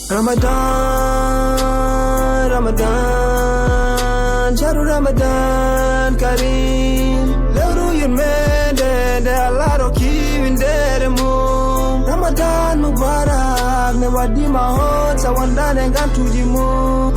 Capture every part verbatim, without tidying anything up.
Ramadan, Ramadan, shahru Ramadan Kareem. Lewru yurmeende nde Allah rokki winndere mum. Ramadan Mubarak, ne waɗɗii ma hoot sa wondaani e ngantuuji mum.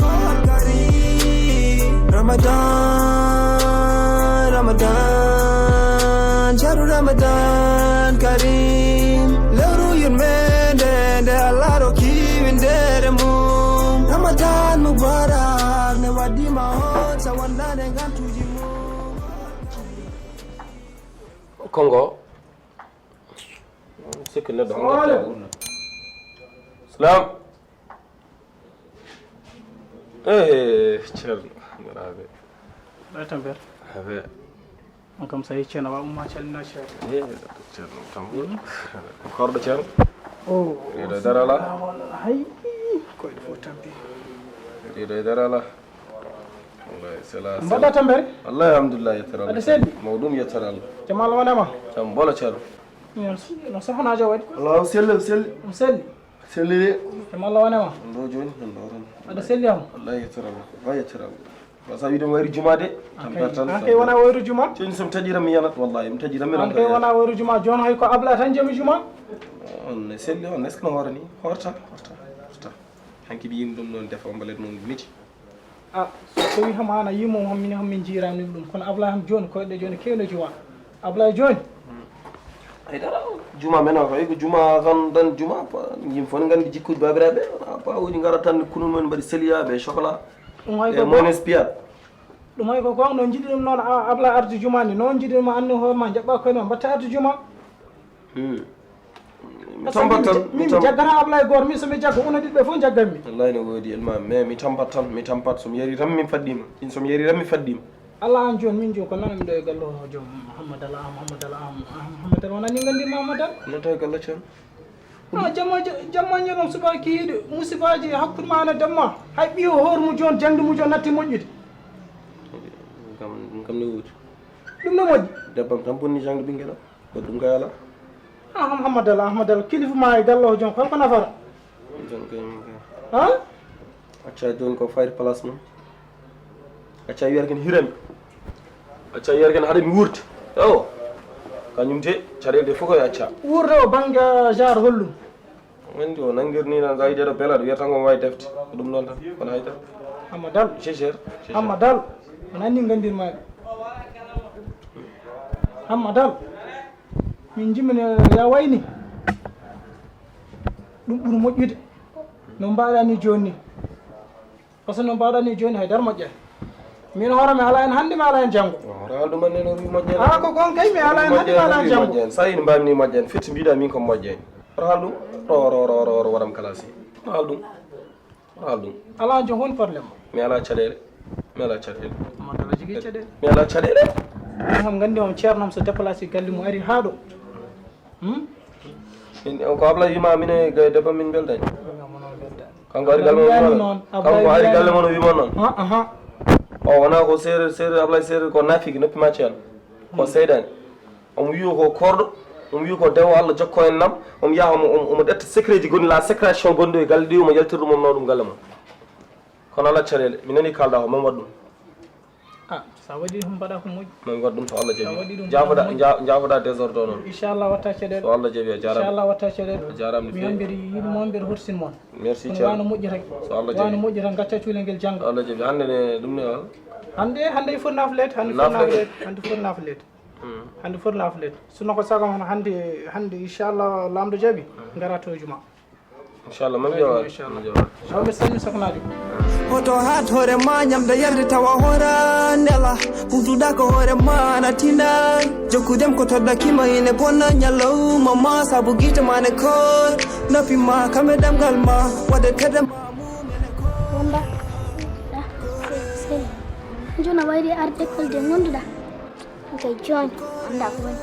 Kareem. Ramadan, Ramadan, shahru Ramadan Kareem. Lewru yurmeende nde Allah rokki winndere mum. Ramadan Mubarak, ne waɗɗii ma hoot sa wondaani e ngantuuji mum. Kongo. Sikki neɗɗo. Salaam aleykum. Salam. Eh, Ceerno, mbaɗa abe. Ɗa tamper. Abe. On kam sa yecci en a wa umma calmina Ceerno. Eh, Ceerno, tamper. Korɗo Ceerno. Oh, ɗiɗo dara la. Hay, koyɗe fof tampi. Ɗiɗo dara la. Wallahi, c'est la, mbaɗa tampere? Wallahi, alhamdulillah, yettere Allah. Aɗa selli? Mawɗum, yettere Allah. Jam Allah wonama? Jam bolo Ceerno. No sohnajo waɗi? Allah selli, selli. Ɗum selli? Selli de. Jam Allah wonama? Ɗo joni, ɗo tan. Aɗa selli am? Wallahi, yettere Allah. Wa yettere Allah. Wa sa wiide mi wayri juma de. An kay, an kay wona wayru juma? Joni so mi taƴiran mi yanat, wallahi, mi taƴiran mi. An kay wona wayru juma, joni hay ko abla tan jami juma? On ne selli, on est-ce que no hoore ni? Horta, horta, horta. Hanki ɓe yimi ɗum noon defa mbalet noon miti. A, so tawi ham an a yimo ham min ham min jiirani ɗum. Kono Ablaye ham jooni koyɗe jooni kewno juma. Ablaye jooni. Ay dara, juma men o kay ko juma kan dan juma. Yim fof ne nganndi jikkuuji baabiraaɓe. A pa woni ngara tan kunun men mbaɗi seliya be chocolat. Ɗum hay e ko mones piat. Ɗum hay ko gonga no jiɗi ɗum noon a Ablaye arde juma ni. Noon jiɗi ɗum anni hoore ma jaɓɓa koye ma mbatta arde juma. Hmm. Mi tampat tan, min mi jaggata Ablaye goto, min so mi jagga onon ɗiɗi ɓe fof jaggan mi. Wallahi no woodi elma, mais mi tampat tan, mi tampat, so mi yari tan mi faddima. In so mi yari tan mi faddima. Allah an joni min joni ko nana mi ɗo e gallo joom Mouhammad Ala, Mouhammad Ala, Mouhammad Ala wona ni gandi Mouhammad Ala. No tawi gallo cen. Ah, jamma jamma ñalom suba kiiɗo musibaji hakkude ma ana damma. Hay ɓiyo hoore mu joni jangde mu joni natti moƴƴude. Kam kam ne woodi. Ɗum no moƴƴi. Debbam tan bonni jangde ɓinguel. Ko ɗum kay alaa. Ah, Ahmad Dal, Ahmad Dal, kilifa ma e galle o, jon, holko nafata? Jon kay, min kay. Han? Acca jooni ko fayde place mum. Acca wiyata ken hirami. Acca wiyata ken haɗa mi wuurti. Ewo. Kañum de, caɗeele ɗe fof koye acca. Wuurde o bannge genre hollum? Anndi o nanngir ni nan, so a yiɗi aɗa bela, aɗa wiyata tan ko wawi defte. Ko ɗum ɗon tan, kono haydara. Ahmad Dal. Jejer. Ahmad Dal. On anndi nganndirma ɓe. Ahmad Dal. Min jimmi no ya wayni. Ɗum ɓuri moƴƴude. No mbaɗa ni jooni ni. Par ce que no mbaɗa ni jooni haydara moƴƴani. Min hoore mi ala en hannde mi ala en janngo. Hoore Aldu man nene o wi moƴƴani. Ah, ko gon kay mi ala en hannde mi ala en janngo. Sa ini mbami ni moƴƴani. Fitti mbiɗa min ko moƴƴani. Hoore Aldu. Ro, ro, ro, ro, ro, waɗam kalasi. Hoore Aldu. Hoore Aldu. Ala jo hon problème. Mi ala caɗeele. Mi ala caɗeele. Mo dala jigi caɗeele. Mi ala caɗeele. Min kam nganndi on ceernam so déplacé galle mum ari haa ɗo. Hmm? Min, ko Ablaye wima min e ga-, debbo min beldaani. Min kam onon beldaani. Kanko ari galle mon wima non. Kanko ari galle mon wima non. Ah, ah. O wona ko seereer, seereer Ablaye seereer ko nafiki noppi ma ceerno. Ko seydaani. Omo wiyo ko korɗo, omo wiyo ko dewo Allah jokko en nam, omo yaha omo, omo, omo ƴetta secret ji gonɗi la sécrétion gonɗo e galle ɗi, omo yaltira ɗum, omo nawa ɗum galle mon. Kono ala caɗeele, mi nani kalda ko, mami waɗ ɗum. Ah, sa waɗi ɗum mbaɗa ko moƴƴi. Mami waɗ ɗum so Allah jaɓi. Sa waɗi ɗum mbaɗa ko moƴƴi. Jaafoɗa, ja-, jaafoɗa désordre o noon. Inchallah watta caɗeele. So Allah jaɓi a jaaraama. Inchallah watta caɗeele. A jaaraama no feewi. Mi yambiri yiɗ mo mbir horsin mon. Merci ceerno. Wano moƴƴi tan. So Allah jaɓi. Wano moƴƴi tan, gacca cuulel ngel jannga. So Allah jaɓi. Hannde ne ɗum ne wala? Hannde, hannde foti nafleede, hannde foti nafleede, hannde foti nafleede. Hmm. Hannde foti nafleede. Sinno ko sago mon hannde, hannde inchallah laamɗo jaɓi, hmm, ngara to juma. Inchallah, min ƴeewa. Inchallah. Min ƴeewa. Awa, mi salmini sokhnajo. Hoto haat hoore ma ñamde yarde tawa hoora nela. Ɓuutuɗa ko hoore ma na tinda. Jokkudem ko toddaki ma ine bonna ñalawma ma sabu gite ma ne koor. Noppi ma kam e ɗemngal ma waɗe tedde ma mum ene koor. Wonda. Ɗa. Sel. Jona wayri arde école de ngonduɗa. Kay jooni, anndaa ko woni.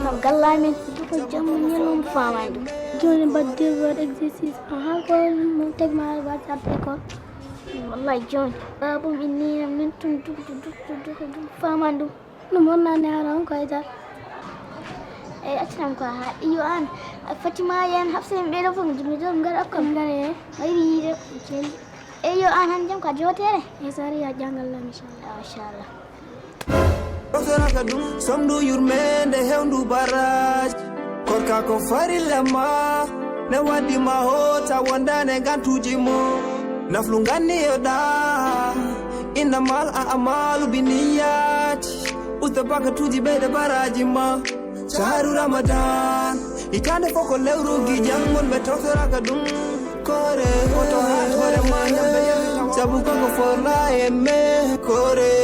Ngam galla amen, ko jamma ñalawma faamaani ɗum. Jooni mbaɗ devoir exercice, ahaa, ko mo tagi ma waɗ arde école. Wallahi jooni, baabum inni min tun dugdu, dugdu, dugdu, dugdu, faamaani ɗum. Ɗum wonnaani haala on ko e dal. Eyi, accitam ko haa iyo aan. Fatima, en Hafsa, en ɓeɗo fof, mi jummi ɗo, mi ngara okkom. Ngare. Ayri yiide. Eyo, an han jam ka jotere? E sari ya jangal la, inchallah. Inchallah. Ɗoftoraka ɗum, somdu yurmende, hewndu baraji. Korka ko farilla ma, ne waddi ma hota wondane gantuji mo. Naflu ganni yo ɗa, innamal a amalu biniyati. Usta bakatuji ɓeyde baraji ma. Shahru Ramadan, hitande fof ko lewru gijangol, ɓe tawtoraka ɗum. Kore, hoto hat hoore ma, ñamɓe yeru tawa. Sabu koko forla e me, kore.